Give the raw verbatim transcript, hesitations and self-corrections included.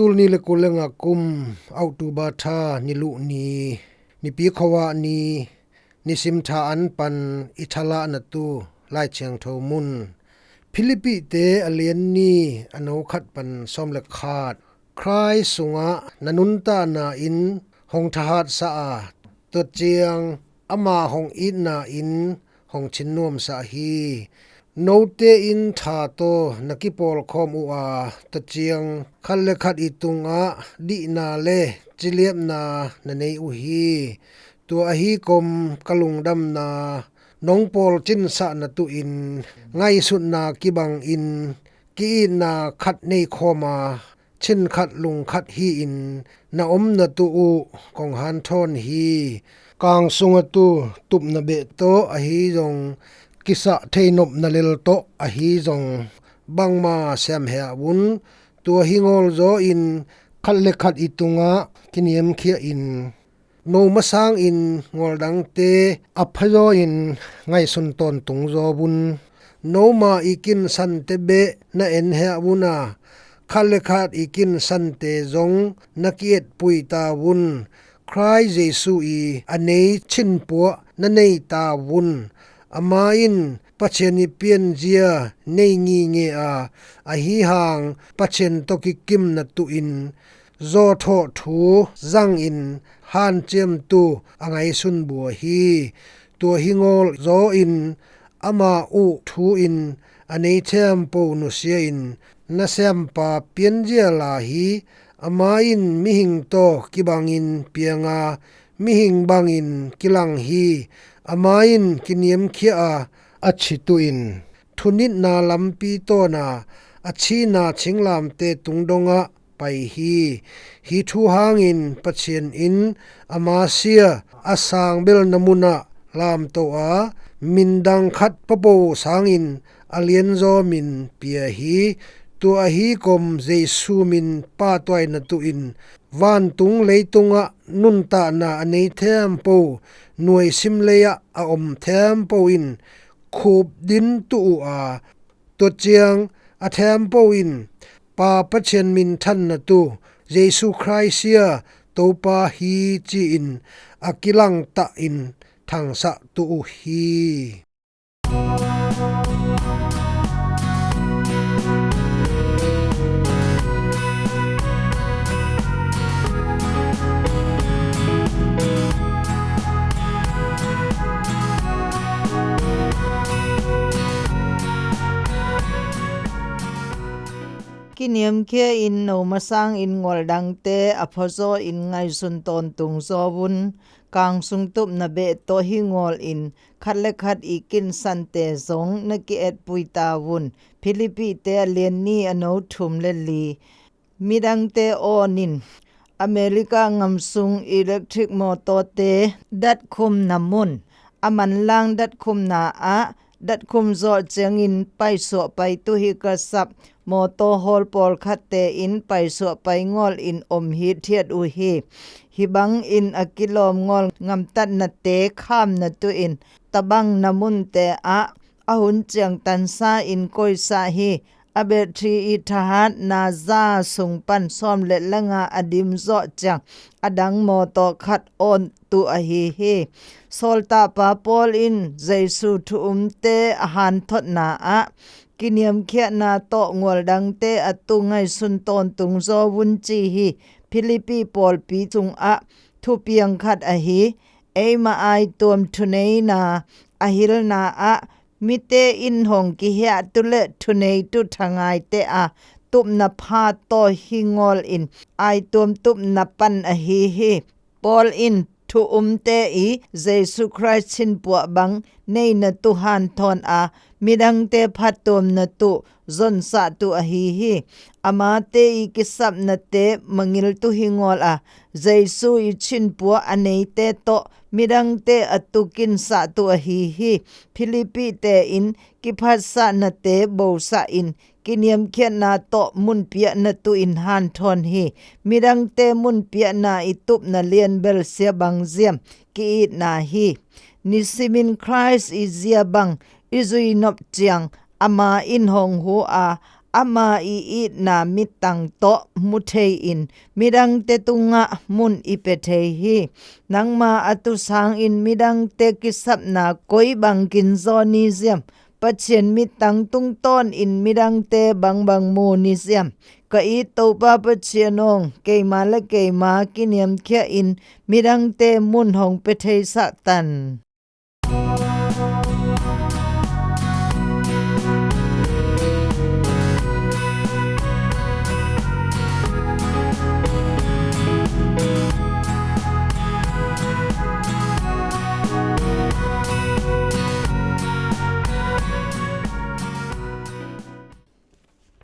Tul ni le kul le nga kum, October tha, niluh ni, nipi khuavah ni, nisim tha an pan i thalah na tu Lai Thiangtho mun. Philippi te a lian ni, a no khat pan sawm le khat. Khrih sungah na nuntakna in hong thahatsa a, tua ciang ama hong itna in hong thin nuamsa hi. Note in tha tawh na kipawlkhawm uh a, tua ciang khat le khat i tungah dihna le ciliapna na nei uh hi. Tua ahi kom ka lungdamna nong pawlcinsah na tu in ngaihsutna kibangin ki-itna khat nei khawm a, chin khat lung khat hi-in na om na tu uh kong hanthawn hi. Kang sung a tu tupna beh tawh ahi zong, kisah thei nopna lel tawh ahi zong, bangmah siam heh un. Tua hi ngawl zaw in khat le khat i tungah kiniamkhia in, no masangin ngawl dangte a phazaw in ngaihsun tawntung zaw un. Noma i kinsante beh na en heh un a, khat le khat i kinsante zong na ki-etpui ta un. Khrih Jesu i a nei chinpuah na nei ta un. Ama in Pathian i pianzia nei ngingei a, ahi hang Pathian tawh kikim na tu in zawthawh thu zangin hanciamtu a ngaihsun bua hi. Tua hi ngawl zaw in ama uh thu in a nei thempo nusia in, na siampa pianzia la hi. Ama in mihing tawh kibangin piang a, mihing bangin kilang hi. Ama in kiniamkhia a, a thi tu in thunitna lampi tawn a, a thina thinglamte tung dongah pai hi. Hih thu hangin Pathian in ama sia a sang belna munah lamto a, mindang khat papo sangin a lianzaw min pia hi. Tua ahi kom Jesu min pahtawi na tu in vantung leitungah nuntakna a nei thempo, nuaisim lei-ah a om thempo in khup din tu uh a, tua ciang a thempo in Pa Pathian minthan na tu Jesu Khrih sia Topa hi ci-in a kilangtah in thangsah tu uh hi. Kiniamkhia in, no masangin ngawl dangte a phazaw in ngaihsun tawntung zaw un. Kang sung tupna beh tawh hi ngawl in khat le khat i kinsante zong na ki-etpui ta un. Philippi te a lian ni, a no thum le li. Midangte awn in America ngam sung electric mawtawte datkhumna mun, a manlang datkhumna ah datkhum zawh ciangin paisuah paitu hi ka sap mawtaw hawl pawlkhatte in paisuah pai ngawl in om hithiat uh hi. Hih bangin a kilawm ngawl ngamtatnate khamna tu in tabangna munte ah a hun ciangtansa in koisah hi. A battery i thahatna za sung pan sawm le langa a dim zawh ciang a dang mawtaw khat awn tu ahi hi. Sawltakpa Paul in Jesu thu umte a hanthotna ah kiniamkhiatna tawh ngawl dangte a tu ngaihsun tawntung zaw un ci hi. Philippi pawlpi sungah thupiang khat ahi, eima aituam thuneina a hilna ah mite in hong kihiahtu le thuneitu thangaite a tupna pha tawh hi ngawl in aituam tupna pan ahi hi. Paul in thu umte i Jesu Khrih chinpuah bang neina tu hanthawn a, midangte phattuamna tu zonsah tu ahi hi. Amate i kisapnate mangil tu hi ngawl a, Jesu i chinpuah a neite tawh midangte a tukinsah tu ahi hi. Philippi te in kiphatsahnate bosah in kiniamkhiatna tawh munpiahna tu in hanthawn hi. Midangte munpiahna i tupna lianbel sia bangziam ki-itna hi. Nisimin Khrih i zia bang i zui nop ciang ama in hong hu a, ama i itna mittang tawh mu thei-in midangte tungah mun i pia thei hi. Nangma a tu sangin midangte kisapna koi bang kinzaw ni ziam? Pathian mittang tungtawnin midangte bangbang mu ni ziam? Ka it Topa Pathian aw, keima le keima kiniamkhiain midangte mun hong pia thei sahtan.